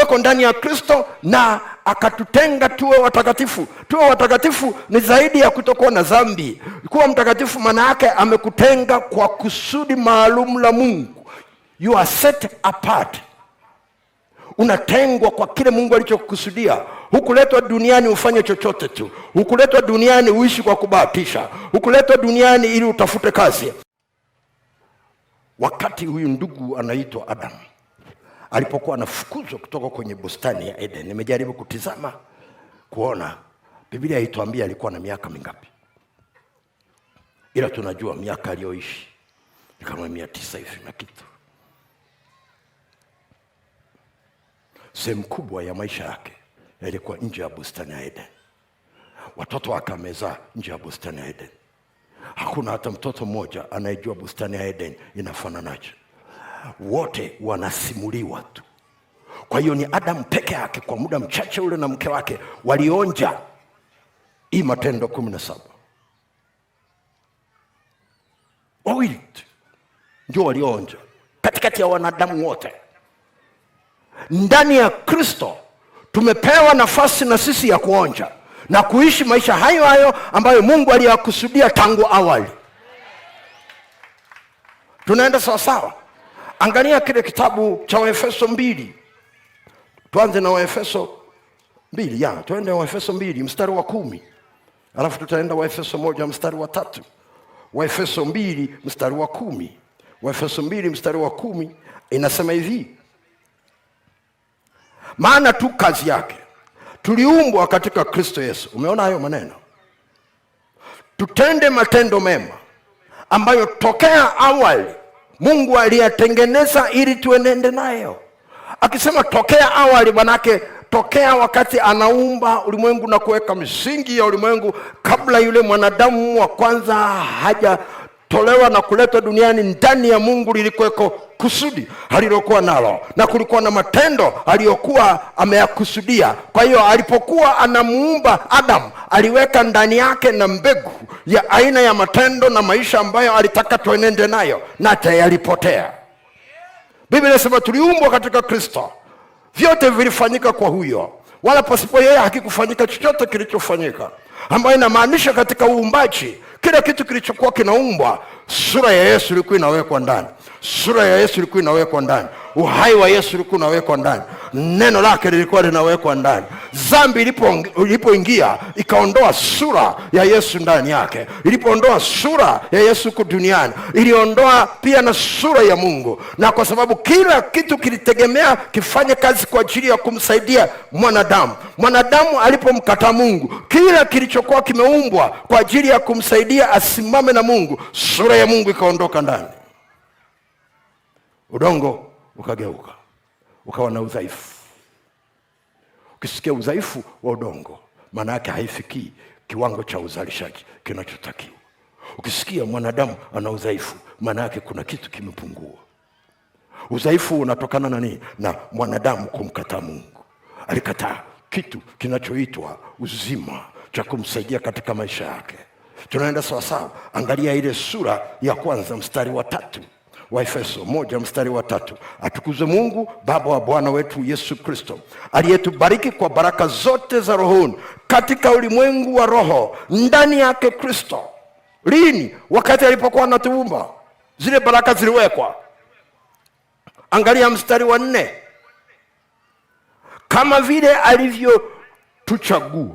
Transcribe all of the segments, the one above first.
Tulikuweko ndani ya Kristo na akatutenga tuwe watakatifu. Tuwe watakatifu ni zaidi ya kutokuwa na dhambi. Kuwa mtakatifu maana yake amekutenga kwa kusudi maalum la Mungu. You are set apart. Unatengwa kwa kile Mungu alichokusudia. Hukuletwa duniani ufanye chochote tu. Hukuletwa duniani uishi kwa kubahatisha. Hukuletwa duniani ili utafute kazi. Wakati huyu ndugu anaitwa Adam alipokuwa anafukuzwa kutoka kwenye bustani ya Eden, nimejaribu kutizama kuona Biblia haituambia alikuwa na miaka mingapi, ila tunajua miaka aliyoishi ni kama 900 hivi na kitu. Sehemu kubwa ya maisha yake yalikuwa nje ya bustani ya Eden. Watoto wake amezaa nje ya bustani ya Eden. Hakuna hata mtoto mmoja anayejua bustani ya Eden inafananaje. Wote wanasimuliwa tu. Kwa hiyo ni Adam peke yake kwa muda mchache ule na mke wake walionja hii Matendo 17. Wawili tu ndio walionja katikati ya wanadamu wote. Ndani ya Kristo tumepewa nafasi na sisi ya kuonja na kuishi maisha hayo hayo ambayo Mungu aliyakusudia tangu awali. Tunaenda sawa sawa. Angalia kile kitabu cha Waefeso 2. Tuanze na Waefeso 2, ya, tuende Waefeso 2 mstari wa 10. Alafu tutaenda Waefeso 1 mstari wa 3. Waefeso 2 mstari wa 10. Waefeso 2 mstari wa 10 inasema hivi: maana tu kazi yake tuliumbwa katika Kristo Yesu. Umeona hayo maneno? Tutende matendo mema ambayo tokea awali Mungu aliyatengeneza ili tuenende nayo. Akisema tokea awali, manake tokea wakati anaumba ulimwengu na kuweka misingi ya ulimwengu, kabla yule mwanadamu wa kwanza hajatolewa na kuletwa duniani, ndani ya Mungu lilikuweko kusudi alilokuwa nalo, na kulikuwa na matendo aliyokuwa ameyakusudia. Kwa hiyo alipokuwa anamuumba Adam, aliweka ndani yake na mbegu ya aina ya matendo na maisha ambayo alitaka tuenende nayo, na tayaripotea. Biblia inasema tuliumbwa katika Kristo, vyote vilifanyika kwa huyo, wala pasipo yeye hakikufanyika chochote kilichofanyika. Ambayo inamaanisha katika uumbaji kila kitu kilichokuwa kinaumbwa, sura ya Yesu ilikuwa inawekwa ndani. Sura ya Yesu ilikuwa inawekwa ndani. Uhai wa Yesu ulikuwa unawekwa ndani. Neno lake lilikuwa linawekwa ndani. Dhambi ilipoingia ikaondoa sura ya Yesu ndani yake. Ilipoondoa sura ya Yesu huku duniani, iliondoa pia na sura ya Mungu. Na kwa sababu kila kitu kilitegemea kifanye kazi kwa ajili ya kumsaidia mwanadamu, mwanadamu alipomkataa Mungu, kila kilichokuwa kimeumbwa kwa ajili ya kumsaidia asimame na Mungu, sura ya Mungu ikaondoka ndani. Udongo ukageuka ukawa na udhaifu. Ukisikia udhaifu wa udongo, maana yake haifikii kiwango cha uzalishaji kinachotakiwa. Ukisikia mwanadamu ana udhaifu, maana yake kuna kitu kimepungua. Udhaifu unatokana na nini? Na mwanadamu kumkataa Mungu. Alikataa kitu kinachoitwa uzima cha kumsaidia katika maisha yake. Tunaenda sawa sawa. Angalia ile sura ya kwanza mstari wa 3. Waefeso 1 mstari wa 3. Atukuzwe Mungu Baba wa Bwana wetu Yesu Kristo, aliyetubariki kwa baraka zote za rohoni katika ulimwengu wa roho ndani yake Kristo. Lini? Wakati alipokuwa anatuumba, zile baraka ziliwekwa. Angalia mstari wa 4. Kama vile alivyotuchagua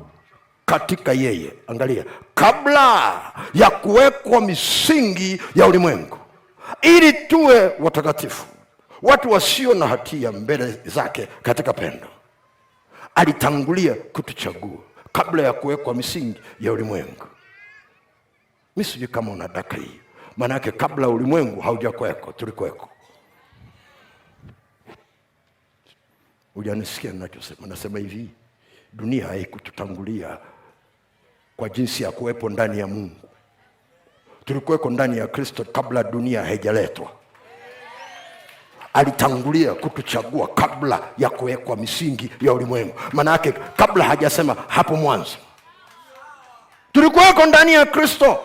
katika yeye, angalia, kabla ya kuwekwa misingi ya ulimwengu, ili tuwe watakatifu, watu wasio na hatia mbele zake katika pendo. Alitangulia kutuchagua kabla ya kuwekwa misingi ya ulimwengu. Mimi sijui kama unadaka hii. Maana yake kabla ulimwengu haujakuweko, tulikuweko. Hujanisikia ninachosema? Nasema hivi, dunia haikututangulia kwa jinsi ya kuwepo ndani ya Mungu. Tulikuweko ndani ya Kristo kabla dunia haijaletwa. Alitangulia kutuchagua kabla ya kuwekwa misingi ya ulimwengu. Maana yake kabla hajasema hapo mwanzo, tulikuweko ndani ya Kristo.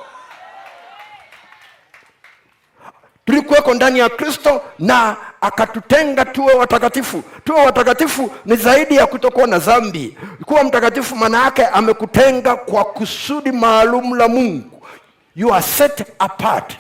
Tulikuweko ndani ya Kristo na akatutenga tuwe watakatifu. Tuwe watakatifu ni zaidi ya kutokuwa na dhambi. Kuwa mtakatifu maana yake amekutenga kwa kusudi maalum la Mungu. You are set apart.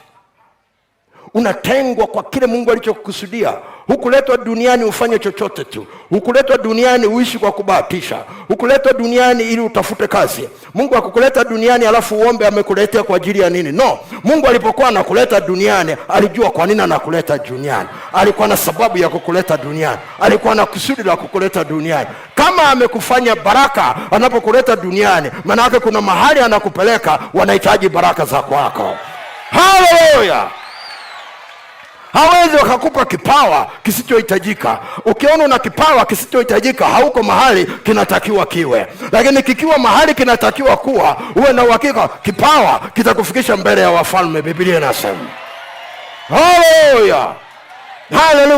Unatengwa kwa kile Mungu alichokusudia. Hukuletwa duniani ufanye chochote tu. Hukuletwa duniani uishi kwa kubahatisha. Hukuletwa duniani ili utafute kazi. Mungu akukuleta duniani alafu uombe amekuletea kwa ajili ya nini? No, Mungu alipokuwa anakuleta duniani alijua kwa nini anakuleta duniani. Alikuwa na sababu ya kukuleta duniani, alikuwa na kusudi la kukuleta duniani. Kama amekufanya baraka anapokuleta duniani, maana yake kuna mahali anakupeleka, wanahitaji baraka za kwako. Haleluya! Hawezi wakakupa kipawa kisichohitajika. Ukiona una kipawa kisichohitajika, hauko mahali kinatakiwa kiwe, lakini kikiwa mahali kinatakiwa kuwa, uwe na uhakika kipawa kitakufikisha mbele ya wafalme. Biblia inasema. Haleluya, haleluya.